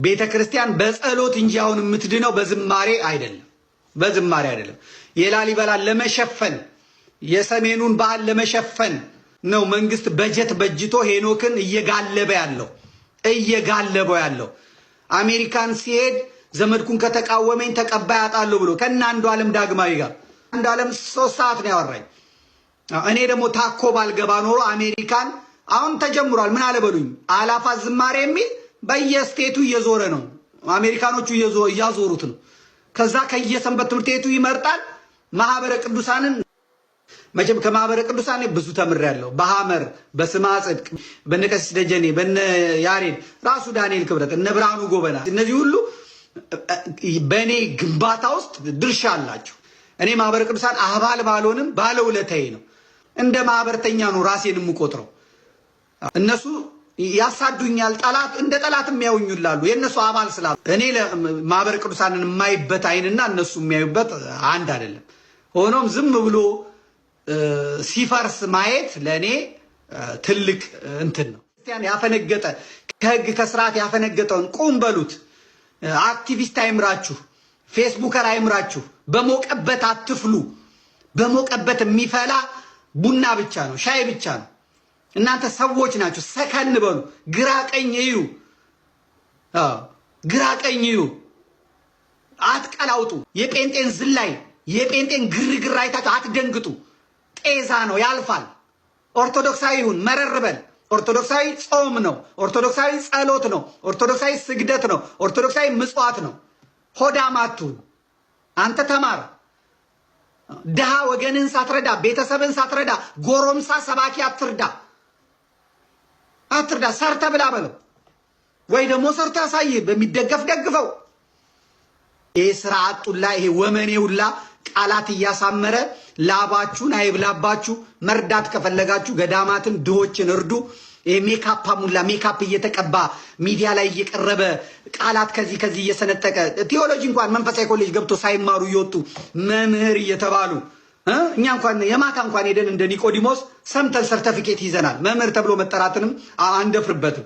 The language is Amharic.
ቤተ ክርስቲያን በጸሎት እንጂ አሁን የምትድነው በዝማሬ አይደለም፣ በዝማሬ አይደለም። የላሊበላን ለመሸፈን፣ የሰሜኑን ባህል ለመሸፈን ነው መንግስት በጀት በጅቶ ሄኖክን እየጋለበ ያለው፣ እየጋለበው ያለው። አሜሪካን ሲሄድ ዘመድኩን ከተቃወመኝ ተቀባይ አጣለሁ ብሎ ከነ አንዱ ዓለም ዳግማዊ ጋር፣ አንዱ ዓለም 3 ሰዓት ነው ያወራኝ። እኔ ደግሞ ታኮ ባልገባ ኖሮ አሜሪካን አሁን ተጀምሯል። ምን አለ በሉኝ፣ አላፋ ዝማሬ የሚል በየ state ቱ እየዞረ ነው። አሜሪካኖቹ እያዞሩት ነው። ከዛ ከየሰንበት ትምህርት ቤቱ ይመርጣል። ማህበረ ቅዱሳንን መቼም ከማህበረ ቅዱሳን ብዙ ተምሬያለሁ። በሐመር፣ በስማ ጽድቅ፣ በነ ቀሲስ ደጀኔ፣ በነ ያሬድ ራሱ፣ ዳንኤል ክብረት፣ እነ ብርሃኑ ጎበና፣ እነዚህ ሁሉ በእኔ ግንባታ ውስጥ ድርሻ አላቸው። እኔ ማህበረ ቅዱሳን አባል ባልሆንም ባለውለታዬ ነው። እንደ ማህበርተኛ ነው ራሴን የምቆጥረው። እነሱ ያሳዱኛል፣ ጠላት እንደ ጠላት የሚያዩኝ አሉ የእነሱ አባል ስላሉ። እኔ ማህበረ ቅዱሳንን የማይበት አይንና እነሱ የሚያዩበት አንድ አይደለም። ሆኖም ዝም ብሎ ሲፈርስ ማየት ለእኔ ትልቅ እንትን ነው። ክርስቲያን ያፈነገጠ፣ ከህግ ከስርዓት ያፈነገጠውን ቁም በሉት። አክቲቪስት አይምራችሁ፣ Facebooker አይምራችሁ። በሞቀበት አትፍሉ። በሞቀበት የሚፈላ ቡና ብቻ ነው፣ ሻይ ብቻ ነው። እናንተ ሰዎች ናችሁ። ሰከን በሉ። ግራ ቀኝ እዩ፣ ግራ ቀኝ እዩ። አትቀላውጡ። የጴንጤን ዝላይ፣ የጴንጤን ግርግር አይታችሁ አትደንግጡ። ጤዛ ነው፣ ያልፋል። ኦርቶዶክሳዊ ይሁን፣ መረር በል። ኦርቶዶክሳዊ ጾም ነው። ኦርቶዶክሳዊ ጸሎት ነው። ኦርቶዶክሳዊ ስግደት ነው። ኦርቶዶክሳዊ ምጽዋት ነው። ሆዳም አትሁን። አንተ ተማር። ድሃ ወገንህን ሳትረዳ፣ ቤተሰብን ሳትረዳ ጎረምሳ ሰባኪ አትርዳ፣ አትርዳ። ሰርተ ብላ በለው ወይ ደግሞ ሰርቶ ያሳይህ። በሚደገፍ ደግፈው። ይሄ ስራ አጡላ፣ ይሄ ወመኔ ሁላ ቃላት እያሳመረ ላባችሁን አይብላባችሁ። መርዳት ከፈለጋችሁ ገዳማትን፣ ድሆችን እርዱ። ይሄ ሜካፕ ሙላ ሜካፕ እየተቀባ ሚዲያ ላይ እየቀረበ ቃላት ከዚህ ከዚህ እየሰነጠቀ፣ ቴዎሎጂ እንኳን መንፈሳዊ ኮሌጅ ገብቶ ሳይማሩ እየወጡ መምህር እየተባሉ፣ እኛ እንኳን የማታ እንኳን ሄደን እንደ ኒቆዲሞስ ሰምተን ሰርተፊኬት ይዘናል። መምህር ተብሎ መጠራትንም አንደፍርበትም።